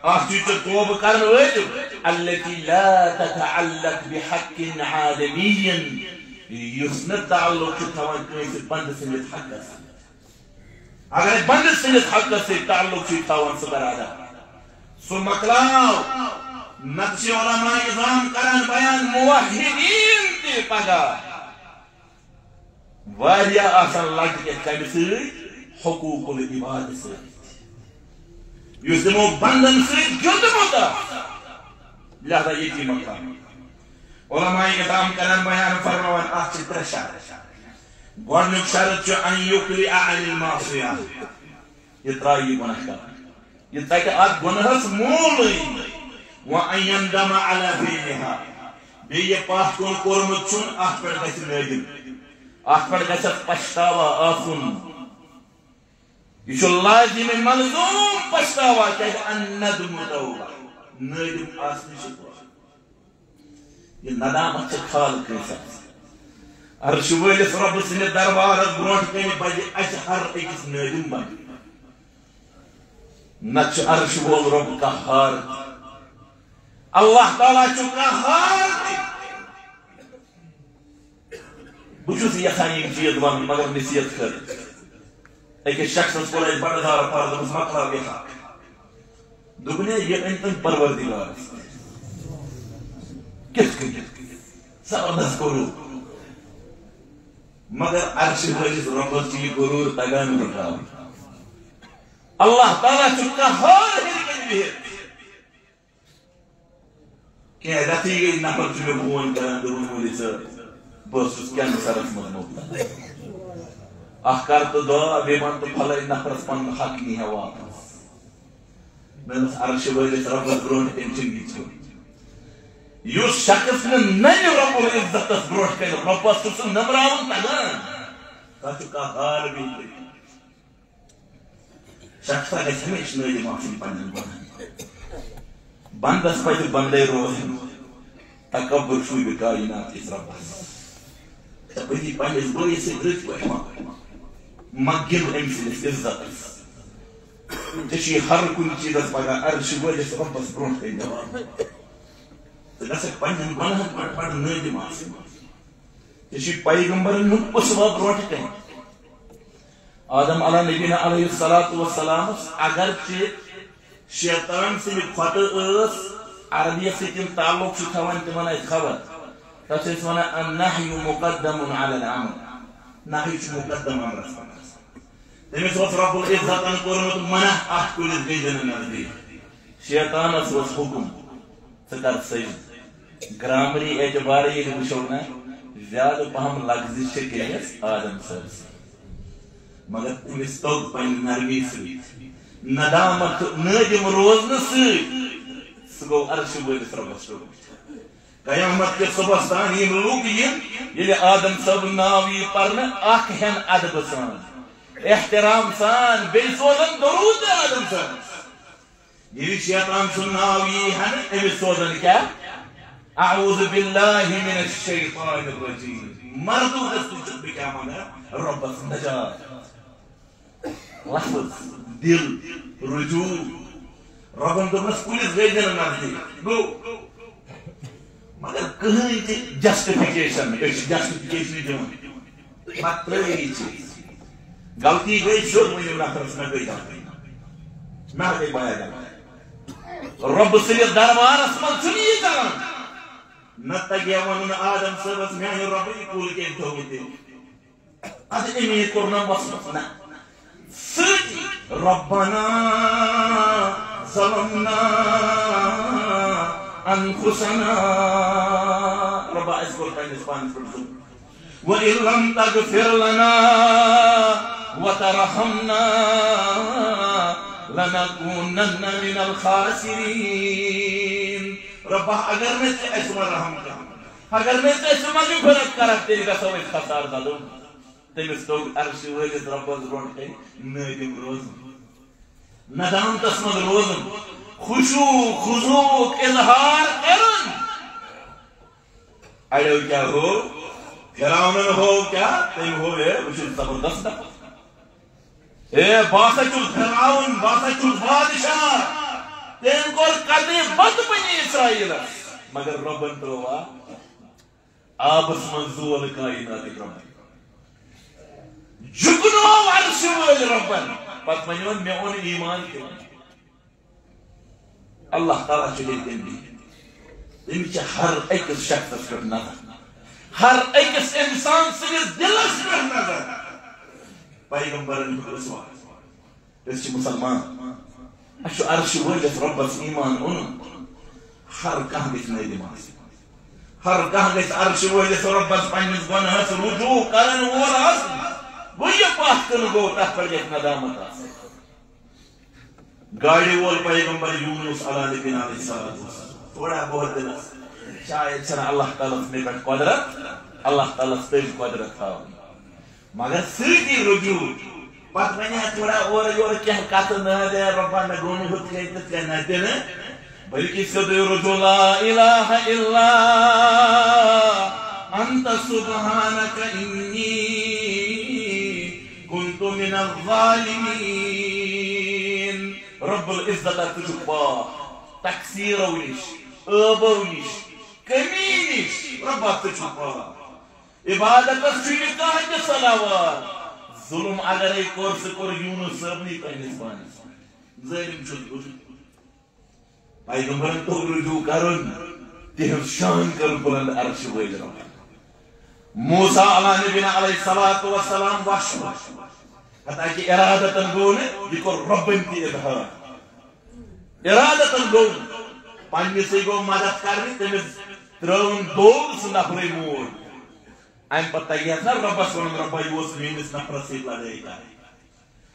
اکھ چھُے ژےٚ توبہٕ کرُن وٲجب، التي لا تتعلق بحق آدمي، یُس نہٕ تعلق چھُ تھاوان کٲنٛسہِ بندٕ سٕنٛدِس حقس سۭتۍ۔ اگر بندٕ سٕنٛدِس حقس سۭتۍ تعلق چھُے تھاوان، سُہ کر ادا۔ سُہ مۄکلاو۔ نتہٕ چھِ علماء عظام کران بیان، موحدین تہِ پگاہ واریاہ آسان لٹکِتھ کمہِ سۭتۍ؟ حقوق العباد سۭتۍ، یُس تِمو بندن سۭتۍ گیوٚندمُت آسہِ۔ لہذا ییٚتی مۄکلاو۔ علماء عظام کران بیان، فرماوان، اتھ چھِ ترٛےٚ شرط۔ گۄڈنیُک شرط چھُ ان یقلع عن المعصیہ، یہِ ترٛایہِ یہِ گۄناہ کرُن، یہِ ژٹہِ اتھ گۄناہس موٗلٕے۔ وان یندم علی فعلہا، بیٚیہِ یہِ پتھ کُن کوٚرمُت چھُن، اتھ پٮ۪ٹھ گژھِ نٲدِم، اتھ پٮ۪ٹھ گژھٮ۪س پچھتاوا آسُن۔ یہِ چھُ لازم ملزوم پچھتاوا، کیازِ الندم توبہ، نٲدِم آسنٕے چھُ توبہ۔ یہِ ندامت چھِ کھال کٲنٛسہِ آسان۔ عرشہِ وٲلِس رۄبہٕ سٕنٛدِ دربارس برونٛٹھ کنہِ بجہِ اسہِ ہر أکِس نٲدِم بنُن۔ نتہٕ چھُ عرشہِ وول رۄب قہار تہِ۔ اللہ تعالیٰ چھُ قہار تہِ۔ بہٕ چھُس یژھان یِم چیٖز ونٕنۍ، مگر نصیحت خٲطرٕ۔ أکِس شخصس کوٚر اَسہِ بڑٕ زارٕ پارٕ، دوٚپُس، "مۄکلاو یہِ حق۔" دوٚپُن، "ہے، یہِ أنۍ تٔمۍ پروردگارس۔ کِتھ کٔنۍ؟ زبردست غروٗر۔" مگر عرشہِ وٲلِس رۄبس چھُ یہِ غروٗر تگان مۄکلاوُن۔ اللہ تعالیٰ چھُ قہار ہیٚرِ کَنہِ بِہِتھ۔ کینٛہہ رٮ۪تھٕے گٔے نفر چھُ مےٚ فون کران، دوٚپُن، "مولوی صٲب، بہٕ اوسُس کینسرس منٛز مُبتلا۔ اکھ کر تہٕ دعا، بیٚیہِ وَن تہٕ فلٲنۍ نفرس پنُن حق نی ہا واپس۔" مےٚ دوٚپُس، "عرشہِ وٲلِس رۄبس برونٛٹھ کَنہِ چھُنہٕ یہِ ژھیوٚن۔" یُس شخص نہٕ ننہِ رب العزتس برونٛٹھ کنہِ، رۄبس چھُ سُہ نٔمراوُن تگان۔ تتھ چھُ کانٛہہ حال بِہِتھ۔ شخص گژھِ ہمیشہِ نٲدِم آسٕنۍ پننٮ۪ن گۄناہن۔ بندس پزِ بندے روزُن۔ تکبر چھُے بے کائنات کِس رۄبس۔ ژےٚ پزی پننِس بٲیِس سۭتۍ رٕتۍ پٲٹھۍ مۄکھ۔ مہ گِنٛد أمۍ سٕنٛدِس عزتس۔ ژےٚ چھُے ہر کُنہِ چیٖزس پگاہ عرشہِ وٲلِس رۄبس برونٛٹھ کنہِ جواب۔ ژٕ گژھکھ پننٮ۪ن گۄناہن پٮ۪ٹھ بڑٕ نٲدِم آسٕنۍ۔ ژےٚ چھُے پیغمبرن ہُنٛد اسوہ برونٛٹھ کنہِ۔ آدم علیٰ نبینا علیہ الصلوۃ والسلامس اگرچہِ شیطان سٕنٛدِ کھۄتہٕ ٲس عربیس سۭتۍ یِم تعلق چھِ تھاوان، تِمن ٲسۍ خبر۔ تتھ چھِ أسۍ ونان النہی مقدم علی الامر۔ نہی چھُ مقدم امرس پٮ۪ٹھ۔ تٔمِس اوس رب العزتن کوٚرمُت منع اتھ کُلِس گٔنزِ نہٕ نزدیٖک۔ شیطانس اوس حکم، ژٕ کر سجدٕ۔ گرامری اعتبارٕ ییٚلہِ وٕچھو نہ، زیادٕ پہم لغزش چھِ کٔمِس؟ آدم صٲبس۔ مگر تٔمِس توٚگ پننہِ نرمی سۭتۍ، ندامت تہٕ نٲدِم روزنہٕ سۭتۍ سُہ گوٚو عرشہِ وٲلِس رۄبس رُت۔ قیامت کِس صبحس تام یِم لوٗکھ یِن، ییٚلہِ آدم صٲبُن ناو یی پرنہٕ، اکھ ہٮ۪ن ادبہٕ سان، احترام سان، بیٚیہِ سوزن درود تہِ آدم صٲبس۔ ییٚلہِ شیطان سُنٛد ناو یی ہن، أمِس سوزن کیٛاہ؟ اعوذ باللہ من الشیطان الرجیم۔ مردوٗدس تہِ چھُس بہٕ کیٛاہ منٛگان؟ رۄبس نجات۔ لفظ، دل، رجوع۔ رۄبن دوٚپنس، کُلِس گٔے دِنہٕ نزدیٖک۔ گوٚو۔ مگر کٕہٕنۍ تہِ جسٹفکیشن، أسۍ چھِ جسٹفکیشن دِوان۔ پتہٕ ترٛٲوِو یہِ چیٖز۔ غلطی گٔے، سیوٚد ؤنِو نفرس، مےٚ گٔے غلطی۔ مےٚ گٔے واریاہ غلطی۔ رۄبہٕ سٕنٛدِس دربارس منٛز چھُنہٕ یہِ کران۔ نہ تگہِ ہا ونُن آدم صٲبس، میانہِ رۄبہٕ، یہِ کُل کٔمۍ تھوٚوُے تیٚلہِ؟ ادٕ امی کوٚر نہ وسوسہٕ نہ۔ سۭتی ربنا ظلمنا انفسنا۔ رۄبا، اَسہِ کوٚر پننِس پانس پٮ۪ٹھ ظلم۔ وَإِن لَّمْ تَغْفِرْ لَنَا وَتَرْحَمْنَا لَنَكُونَنَّ مِنَ الْخَاسِرِينَ۔ رۄبا، اگر نہٕ ژٕ اَسہِ منٛز رحم کَرکھ، اگر نہٕ ژٕ اَسہِ مغفرت کَرکھ، تیٚلہِ گژھو أسۍ خسارٕ زدو۔ تٔمِس توٚگ عرشہِ وٲلِس رۄبَس برونٛٹھ کَنہِ نٲدِم روزُن، ندامتس منٛز روزُن، خشوع خضوعُک اظہار کرُن۔ اڑیو کیٛاہ ہوو؟ فرعونن ہوو کیٛاہ؟ تٔمۍ ہوو، ہے، بہٕ چھُس زبردست نفر۔ ہے، بہٕ ہسا چھُس فرعون، بہٕ ہسا چھُس بادشاہ۔ تٔمۍ کوٚر قتلِ بد بنی اسرائیلس، مگر رۄبن ترٛووا آبس منٛز زول کائناتٕکۍ رۄبن۔ جُکنوو عرشہِ وٲلۍ رۄبن۔ پتہٕ ونہِ وۄنۍ، مےٚ اوٚن ایمان تہِ۔ اللہ تعالیٰ چھُ ییٚتٮ۪ن بِہِتھ۔ تٔمِس چھِ ہر أکِس شخصس پٮ۪ٹھ نظر، ہر أکِس انسان سٕنٛدِس دِلس پٮ۪ٹھ نظر۔ پیغمبرن ہُنٛد اسوہ۔ أسۍ چھِ مُسلمان۔ اَسہِ چھُ عرشہِ وٲلِس رۄبَس ایمان اوٚنمُت۔ ہر کانٛہہ گژھِ نٲدِم آسُن۔ ہر کانٛہہ گژھِ عرشہِ وٲلِس رۄبَس پنٛنِس گۄناہَس رجوع کرن وول آسُن۔ گوٚو، یہِ پَتھ کُن گوٚو، تَتھ پٮ۪ٹھ گژھِ ندامت آسٕنۍ۔ گاڑِ وول پیغمبر یونس علیٰ نبینا علیہ الصلوۃ والسلام، تھوڑا بہت دِلس، شاید چھنہٕ اللہ تعالیٰ ہس مےٚ پٮ۪ٹھ قۄدرت، اللہ تعالیٰ ہس تٔج قۄدرت تھاوٕنۍ۔ مگر سۭتی رجوع۔ پتہٕ ونہِ ہا تھوڑا اورٕ یورٕ کینٛہہ کتھٕ، نہ دے رۄبا، مےٚ گوٚو نہٕ ہُتھ کٔنۍ تِتھ کٔنۍ، نہ تہِ نہٕ، بلکہِ سیوٚدُے رجوع، لا الہ الا انت سبحانک انی کنت من الظالمین۔ رب العزت، ژٕ چھُکھ پاک تقصیرو نِش، عٲبو نِش، کمی نِش۔ رۄبا، ژٕ چھُکھ پاک۔ عبادتس چھُے نہٕ کانٛہہ تہِ صلاوات۔ ظلم اگرے کوٚر، سُہ کوٚر یونس صٲبنٕے پننِس پانس۔ ظٲلم چھُس بہٕ۔ پیغمبرن توٚگ رجوع کرُن، تِہنٛز شان کٔر بلند عرشہِ وٲلۍ رۄبن۔ موسیٰ علیٰ نبینا علیہ الصلوۃ والسلام وَشو۔ حتیٰ کہ ارادتن گوٚو نہٕ، یہِ کوٚر رۄبن تہِ اظہار۔ ارادتن گوٚو نہٕ، پننِسٕے گوٚو مدد کرنہِ، تٔمِس ترٲوٕن دوٚل سُہ نفرٕے موٗد۔ امہِ پتہٕ تگہِ ہس نا رۄبس ونُن، رۄبا، یہِ اوس میٲنِس نفرس سۭتۍ لڑٲے کرٕنۍ۔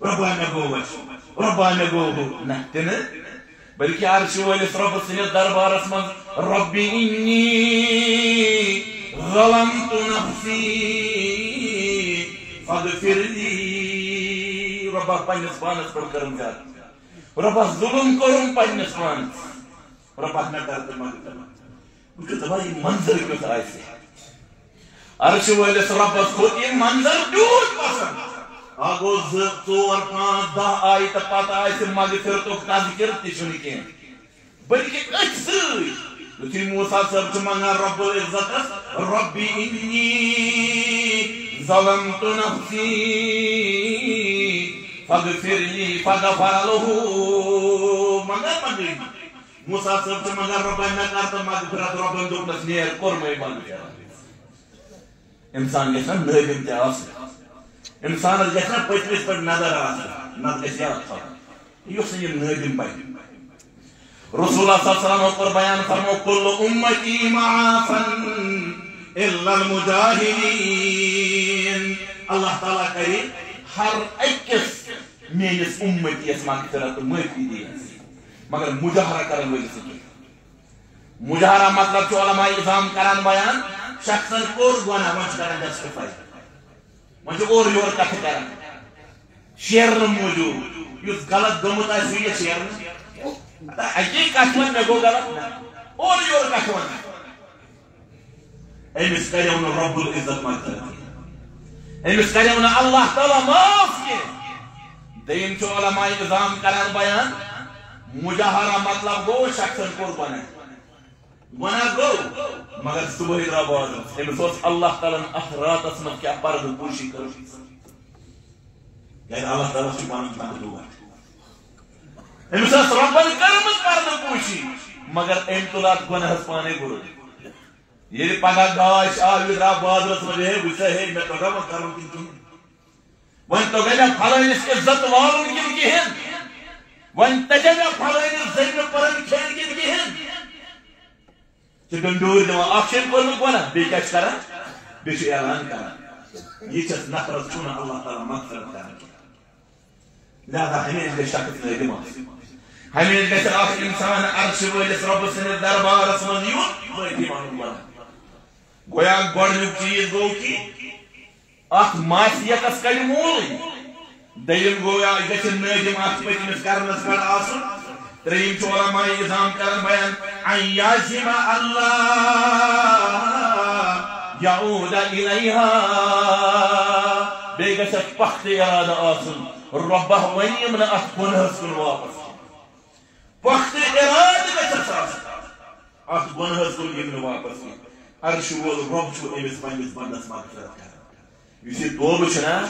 رۄبا، مےٚ گوٚو وَشو، رۄبا، مےٚ گوٚو ہُہ۔ نہ، تہِ نہٕ۔ بلکہ عرش وٲلِس رۄبہٕ سٕنٛدِس دربارس منٛز، "رب انی ظلمت نفسی فاغفر لی۔" رۄبا، پننِس پانس پٮ۪ٹھ کٔرٕم زیادٕ۔ رۄبا، ظُلُم کوٚرُم پننِس پانس۔ رۄبا، مےٚ کر تہٕ مغفرت۔ بہٕ چھُس دَپان، یہِ منظر کیُتھ آسہِ؟ عرش وٲلِس رۄبس کھوٚت یہِ منظر تیوٗت پسند۔ اکھ گوٚو، زٕ، ژور، پانٛژھ، دَہ آیہِ تہٕ پتہٕ آسہِ مغفرتُک تذکرٕ تہِ چھُنہٕ کینٛہہ۔ بلکہ أتھۍ سۭتۍ یُتھُے موسیٰ صٲب چھُ منگان رب العزتس، "رب انی ظلمت نفسی فاغفر لی"، فغفر له۔ منگان منگان۔ موسیٰ صٲب چھُ منگان، "رۄبا، مےٚ کر تہٕ مغفرت"، رۄبن دوٚپنس، "نیر"، کوٚرمَے مغفرت۔ انسان گژھِ نا نٲدِم تہِ آسُن۔ انسانس گژھِ نا پٔتمِس پٮ۪ٹھ نظر آسٕنۍ، نتہٕ گژھِ یاد تھاوُن۔ یُس نہٕ یہِ نٲدِم بنہِ۔ رسول اللہ صلی اللہ علیہ وسلم کوٚر بیان، فرمو، "کل امتی معافا الا المجاہرین۔" اللہ تعالیٰ کرِ ہر أکِس میٲنِس امتیس مغفرت تہٕ معٲفی دِیَس، مگر مجاہرہ کرن وٲلِس نہٕ کینٛہہ۔ مجاہرہ مطلب چھُ علماء عظام کران بیان، شخصن کوٚر گۄناہ، وۄنۍ چھُ کران justify، وۄنۍ چھُ اورٕ یورٕ کتھٕ کران، شیرنہٕ موٗجوٗب۔ یُس غلط گوٚمُت آسہِ، سُہ یی شیرنہٕ۔ ہتا اکی کتھِ منٛز مےٚ گوٚو غلط، نہ، اورٕ یورٕ کتھِ ونان۔ أمِس کریو نہٕ رب العزت مغفرت کینٛہہ۔ أمِس کریو نہٕ اللہ تعالیٰ معاف کینٛہہ۔ دوٚیِم چھُ علماء عظام کران بیان، مجاہرہ مطلب گوٚو شخصن کوٚر گۄناہ۔ گۄناہ گوٚو، مگر صبحٲے درٛاو بازرس۔ أمِس اوس اللہ تعالیٰ ہن اتھ راتس منٛز کیٛاہ پردٕ پوشی کٔرمٕژ؟ کیٛازِ اللہ تعالیٰ چھُ پنُن بندٕ ڈوٹھ۔ أمِس ٲس رۄبن کٔرمٕژ پردٕ پوشی، مگر أمۍ تُل اتھ گۄناہس پانے بُرٕ۔ ییٚلہِ پگاہ گاش آو، یہِ درٛاو بازرس منٛز، ہے، وٕچھ سا، ہے، مےٚ توٚگا وۄنۍ کرُن کِنہٕ کِہیٖنۍ؟ وۄنۍ توٚگا مےٚ پھلٲنِس عزت والُن کِنہٕ کِہیٖنۍ؟ وۄنۍ تَگیا مےٚ پھلٲنِس زٔمینہِ پَرُن کھٮ۪ن کِنہٕ کِہیٖنۍ؟ ژٕ ڈنڈوٗرۍ دِوان، اکھ چھُ أمۍ کوٚرمُت گۄناہ، بیٚیہِ کیٛاہ چھُ کران؟ بیٚیہِ چھُ اعلان کران۔ یہِ چھَس نفرت، چھُنہٕ اللہ تعالیٰ مغفرت کران کینٛہہ۔ لہذا ہمیشہِ گژھِ شخص نٲدِم آسُن۔ ہمیشہِ گژھِ اکھ انسان عرشہِ وٲلِس رۄبہٕ سٕنٛدِس دربارس منٛز یُن، معٲفی منٛگُن گۄناہ۔ گویا گۄڈٕنیُک چیٖز گوٚو کہِ اتھ معصیتس کڑِ موٗلٕے۔ دوٚیِم گوٚو، یا یہِ گژھِ نٲدِم اتھ پٔتمِس کرنس پٮ۪ٹھ آسُن۔ ترٛیٚیِم چھُ علماء عظام کران بیان، ان یعزم اللہ یعود الیہا۔ بیٚیہِ گژھِ اتھ پختہٕ ارادٕ آسُن، رۄبہ، وۄنۍ یِم نہٕ اتھ گۄنہس کُن واپس۔ پختہٕ ارادٕ گژھٮ۪س آسُن، اتھ گۄنہس کُن یِم نہٕ واپس کینٛہہ۔ عرشہِ وول رۄب چھُ أمِس پننِس بندس مغفرت کران۔ یُس یہِ توبہٕ چھُ نا،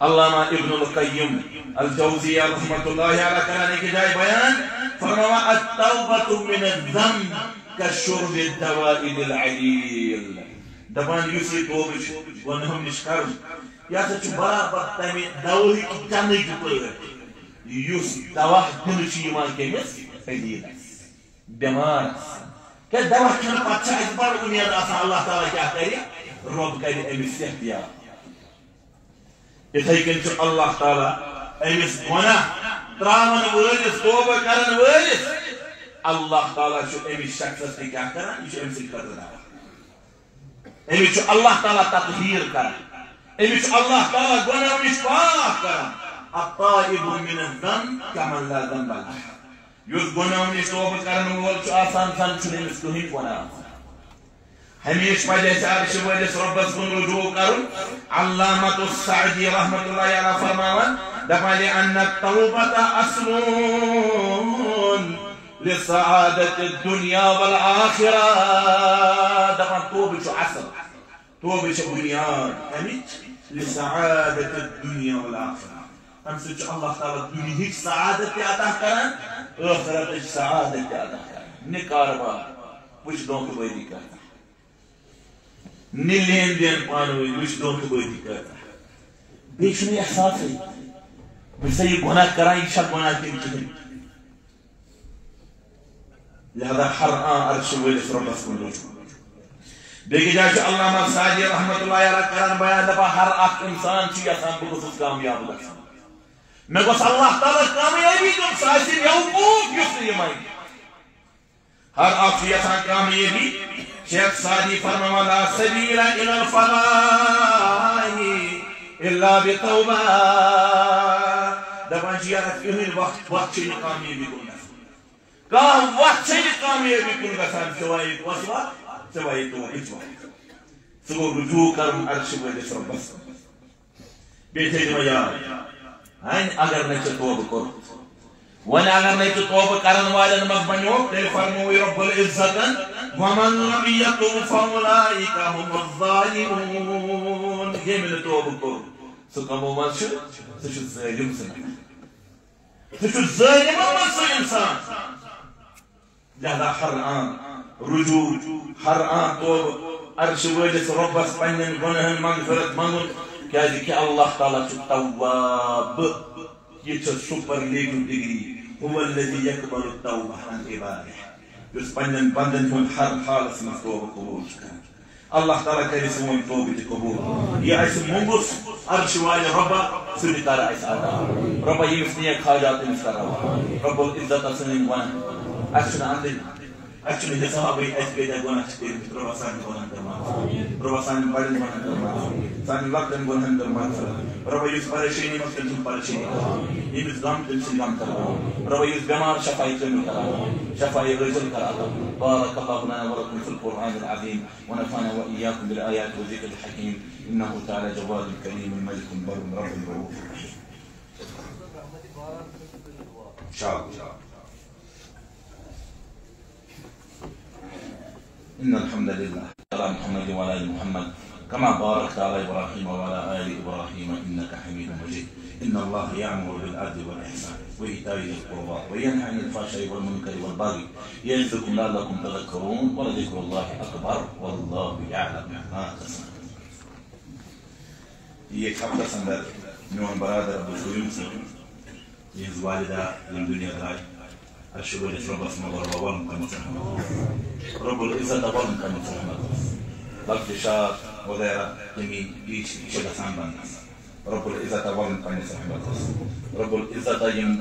علامہ ابن القیم الجوزیہ رحمۃ اللہ علیہ کران أکِس جایہِ بیان، فرماوان، التوبۃ من الذنب کشرب الدواء للعلیل۔ دپان، یُس یہِ توبہٕ چھُ، گۄنہو نِش کرُن، یہِ ہسا چھُ برابر تمہِ دوہٕکۍ چنٕکۍ پٲٹھۍ، یُس دوا دِنہٕ چھُ یِوان کٔمِس؟ علیلس، بٮ۪مارس۔ کیٛازِ دوا کھٮ۪نہٕ پتہٕ چھِ اَسہِ بڑٕ اُمید آسان، اللہ تعالیٰ کیٛاہ کرِ؟ رۄب کرِ أمِس صحت یاب۔ اِتھَے کٔنۍ چھُ اللہ تعالیٰ أمِس گۄناہ ترٛاوَن وٲلِس، توبہٕ کرن وٲلِس، اللہ تعالیٰ چھُ أمِس شخصس تہِ کیٛاہ کران؟ یہِ چھُ أمۍ سٕنٛدِ خٲطرٕ دوا۔ أمِس چھُ اللہ تعالیٰ تطہیٖر کران، أمِس چھُ اللہ تعالیٰ گۄناہو نِش پاک کران۔ التائب من الذنب کمن لا ذنب لہ۔ یُس گۄناہو نِش توبہٕ کرن وول چھُ آسان، زن چھُنہٕ أمِس کٕہٕنۍ گۄناہ آسان۔ ہمیشہِ پزِ اَسہِ عرشہِ وٲلِس رۄبس کُن رجوع کرُن۔ علامہ السعدی رحمۃ اللہ علیہ فرماوان، دپان، لأن التوبة أصل لسعادة الدنيا والآخرة۔ دپان، توبہٕ چھُ اصل، توبہٕ چھِ بنیاد امِچ، لسعادة الدنيا والآخرة۔ امہِ سۭتۍ چھُ اللہ تعالیٰ دُنیہٕچ سعادت تہِ عطا کران، ٲخرتٕچ سعادت تہِ عطا کران۔ نہِ کاربار، وٕچھ دھوکہٕ بٲزی کران۔ نہِ لین دین پانہٕ ؤنۍ، وٕچھ دھوکہٕ بٲزی کۭژاہ۔ بیٚیہِ چھُنہٕ احساسٕے، بہٕ چھُسا یہِ گۄناہ کران، یہِ چھا گۄناہ کِنہٕ کِہیٖنۍ۔ لہذا ہر آن عرشہِ وٲلِس رۄبس کُن رجوع۔ بیٚیہِ جایہِ چھُ علامہ سعدی رحمۃ اللہ علیہ کران بیان، دپان، ہر اکھ انسان چھُ یژھان بہٕ گوٚژھُس کامیاب گژھُن۔ مےٚ گوٚژھ اللہ تعالیٰ کامیٲبی دیُن، سُہ آسہِ بیوقوٗف یُس نہٕ یہِ منٛگہِ۔ ہر اکھ چھُ یژھان کامیٲبی۔ شیخ سعدی فرماوان، "لا سبیل الی الفلاح الا بتوبہ۔" دپان چھِ، یارا، کٕہٕنۍ وقت، وقت چھِ نہٕ کامیٲبی کُن گژھان۔ کانٛہہ وقت چھِ نہٕ کامیٲبی کُن گژھان سوائے کۄس وتھ؟ سوائے توبٕچ وتھ۔ سُہ گوٚو رجوع کرُن عرشہِ وٲلِس رۄبس۔ بیٚیہِ تھٲیزیو یاد، وۄنۍ اگر نہٕ ژےٚ توبہٕ کوٚرُتھ، وۄنۍ اگر نہٕ ژٕ توبہٕ کرن والٮ۪ن منٛز بنیوکھ، تیٚلہِ فرمووُے رب العزتن، "ومن لم یتب فاولئک هم الظالمون۔" ییٚمۍ نہٕ توبہٕ کوٚر، سُہ کمو منٛز چھُ، سُہ چھُ ظٲلِم سُہ نفر۔ سُہ چھُ ظٲلِمو منٛز سُہ انسان۔ لہذا ہر آن رجوع، ہر آن توبہٕ عرشہِ وٲلِس رۄبس پننٮ۪ن گۄناہن مغفرت منٛگُن، کیازِ کہِ اللہ تعالیٰ چھُ تواب۔ یہِ چھِ superlative degree، هو الذي يقبل التوبة عن عباده، یُس پننٮ۪ن بندن ہُنٛد ہر حالس منٛز توبہٕ قبول چھُ کران۔ اللہ تعالیٰ کرِ سون توبہٕ تہِ قبول۔ یہِ اَسہِ موٚنٛگُس عرشہِ والہِ رۄبا، سُہ تہِ کر اَسہِ عطا۔ رۄبا، ییٚمِس نیک حاجات، تٔمِس کر روا۔ رب العزت سٲنۍ گۄناہ، اَسہِ چھُنہٕ اندٕرۍ، اَسہِ چھُنہٕ حسابٕے، اَسہِ کۭتیٛاہ گۄناہ چھِ کٔرمٕتۍ۔ رۄبا، سانہِ گۄناہن کر معاف۔ رۄبا، سانٮ۪ن بڑٮ۪ن گۄناہن کر معاف۔ سانٮ۪ن لۄکٹٮ۪ن گۄناہن کر معاف۔ رۄبا، یُس پریشٲنی منٛز چھُ، تٔمۍ سٕنٛز پریشٲنی کر۔ ییٚمِس غم، تٔمۍ سٕنٛدۍ غم کر۔ رۄبا، یُس بٮ۪مار، شفایہِ کٲمِل کر عطا۔ شفایہِ عاجل کر عطا۔ بارک اللہ لنا ولکم فی القرآن العظیم۔ ونفعنا وإياكم بالآيات والذكر الحكيم، إنه تعالى جواد كريم ملك بر رب رؤوف رحيم. شاء الله. إن الحمد لله. على محمد وعلى آل محمد كما باركت على إبراهيم وعلى آل إبراهيم إنك حميد مجيد. إن الله يأمر بالعدل والإحسان وإيتاء ذي القربى وينهى عن الفحشاء والمنكر والبغي يعظكم لعلكم تذكرون، ولذكر الله أكبر، والله يعلم ما تصنعون۔ یہ ہفتس اندر میون برادر عبدالقیوم صٲب، یہنٛز والدہ، یِم دُنیا درٛاے، عرشہِ وٲلِس رۄبس منٛز رۄبا وَلُن پننِس رحمتس۔ رب العزت وَلُن پننِس رحمتس۔ لفظ شاد وغیرہ تٔمی یہِ چھِ، یہِ چھِ گژھان بنٛد۔ رب العزت وَلُن پننِس رحمتس۔ رب العزت یِم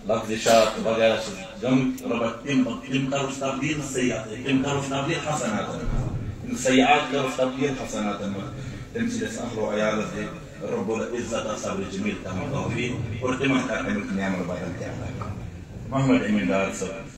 لفظ شاد وغیرہ چھِ گٔمٕتۍ، رۄبا تِم، تِم کروس تبدیل سیئات، تِم کروس تبدیل حسناتن منٛز۔ یِم سیئات کروس تبدیل حسناتن منٛز۔ تٔمۍ سٕنٛدِس اہل و عیالس دِ رب العزت صبر جمیل کرنُک توفیق اور تِمن کر اَمیُک نعمت بدل تہِ عطا۔ محمد امین ڈار صٲب۔